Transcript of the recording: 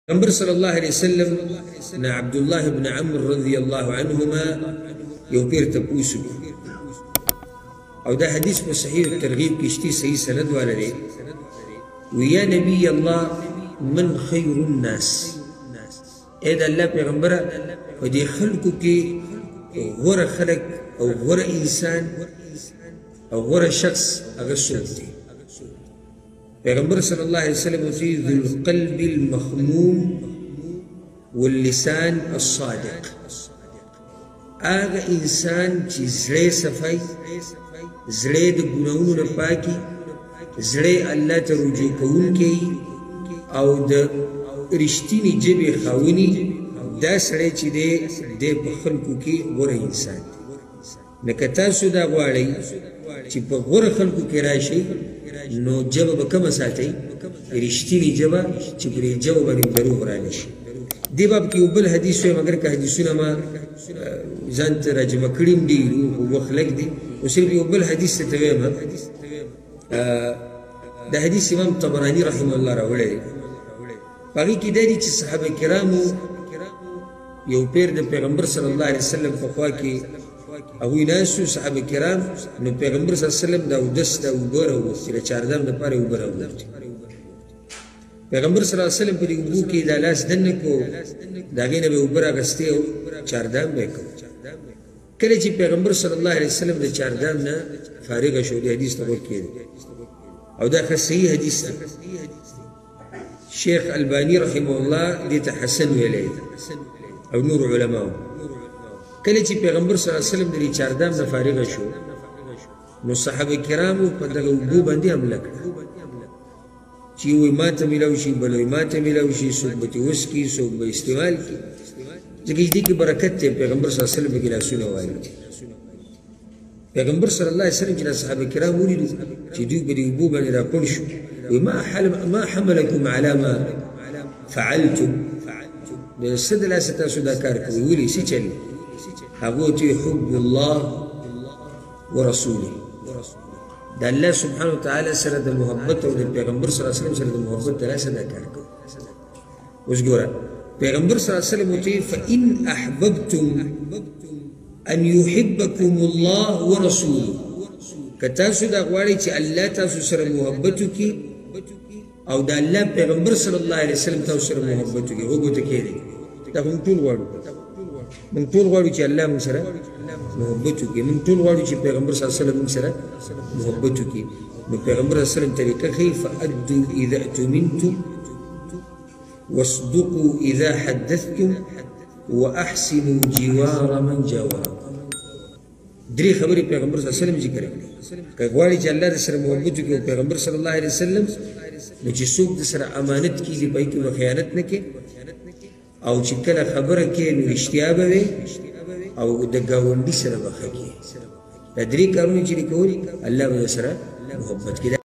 پیغمبر صلی الله علیه وسلم نه عبدالله بن عمرو رضی الله عنهما یو پیر تپوس وکړو، او دا حدیث په صحیح الترغیب کې شته، صحیح سند والا دی. ویا نبی الله من خیر الناس، ای د الله پیغمبره، په دې خلکو کې غوره خلک او غوره انسان او غوره شخص هغه څوک دی؟ پیغمبر صلی الله علیه وسلم ورته ذو القلب المخموم واللسان الصادق، هغه انسان چې زړه یې صفای، زړه یې د ګناهونو نه پاکي، زړه یې الله ته رجوع کوونکی او د رښتیني ژبې خاوني، دا سړی چې دی، دی په خلکو کې غوره انسان دی. نو که تاسو دا غواړئ چې په غوره خلکو کې راشئ، نو ژبه به کومه ساتئ؟ رښتینې ژبه، چې پرې ژبه باندې دروغ رانه شي. دې باب کې یو بل حدیث وایم، اګر که حدیثونه ما ځان ته راجمع کړي هم ډېر وو، خو وخت لږ دی، خو صرف یو بل حدیث ته وایم. د حدیث امام طبراني رحمه الله راوړی دی. په هغې کې دا دي چې صحابه کرامو یو پیر د پیغمبر صلی الله علیه وسلم په خوا کې هغوی ناست وو صحابه کرام، نو پیغمبر صلی الله علیه وسلم د اودس د اوبه راوغوښتې، د چاردام دپاره یې اوبه راوغوښتې. پیغمبر صلی الله علیه وسلم په دې اوبو کې دا لاس دننه کړو، د هغې نه به یې اوبه راغستې او چاردام به یې کوو. کله چې پیغمبر صلی الله علیه وسلم د چاردام نه فارغه شو، دې حدیث ته غوږ کښېږدئ او دا ښه صحیح حدیث دی، شیخ البانی رحمه الله دې ته حسن ویلی دی او نور علماو. کله چې پیغمبر صلی الله علیه وسلم د دې چاردام نه فارغه شو، نو صحابه کرامو په دغه اوبو باندې حمله کړه، چې وایي ما ته میلاو شي، بل وایي ما ته میلاو شي، څوک به ترې وڅکي، څوک به استعمال کړي، ځکه چې دې کې برکت دی. پیغمبر صلی الله علیه وسلم پکې لاسونه والي. پیغمبر صلی الله علیه وسلم چې د صحابه کرام ولیدو چې دوی په دې اوبو باندې راپړ شو، وایي ما حملکم علی ما فعلتم، د څه د لاسه تاسو دا کار کوئ، ولې څه چل؟ هغه ورته وایي حب الله ورسوله، د الله سبحانه وتعالی سره د محبت او د پیغمبر صلی الله علیه وسلم سره د محبت د لاسه دا کار کوي. اوس ګوره پیغمبر صلی الله علیه وسلم ورته وایي فإن احببتم ان يحبكم الله ورسوله، که تاسو دا غواړئ چې الله تاسو سره محبت وکړي او د الله پیغمبر صلی الله علیه وسلم تاسو سره محبت وکړي، غوږ ورته کښېږدئ. دا خو موږ ټول غواړو، موږ ټول غواړو چې الله موږ سره محبت وکړي، موږ ټول غواړو چې پیغمبر صلی الله علیه وسلم موږ سره محبت وکړي. نو پیغمبر صلی الله علیه وسلم طریقه ښیي، فأدوا اذا اؤتمنتم واصدقوا اذا حدثتم واحسنوا جوار من جاوركم. درې خبرې پیغمبر صلی الله علیه وسلم ذکر کړې. که غواړي چې الله در سره محبت وکړي او پیغمبر صلی الله علیه وسلم، نو چې څوک در سره امانت کېږي په هغې کې به خیانت نه کوي، او چې کله خبره کوې نو رښتیا به وي، او د ګاونډي سره به ښه کوې. دا درې کارونه چې دې کول، الله به در سره محبت کوي.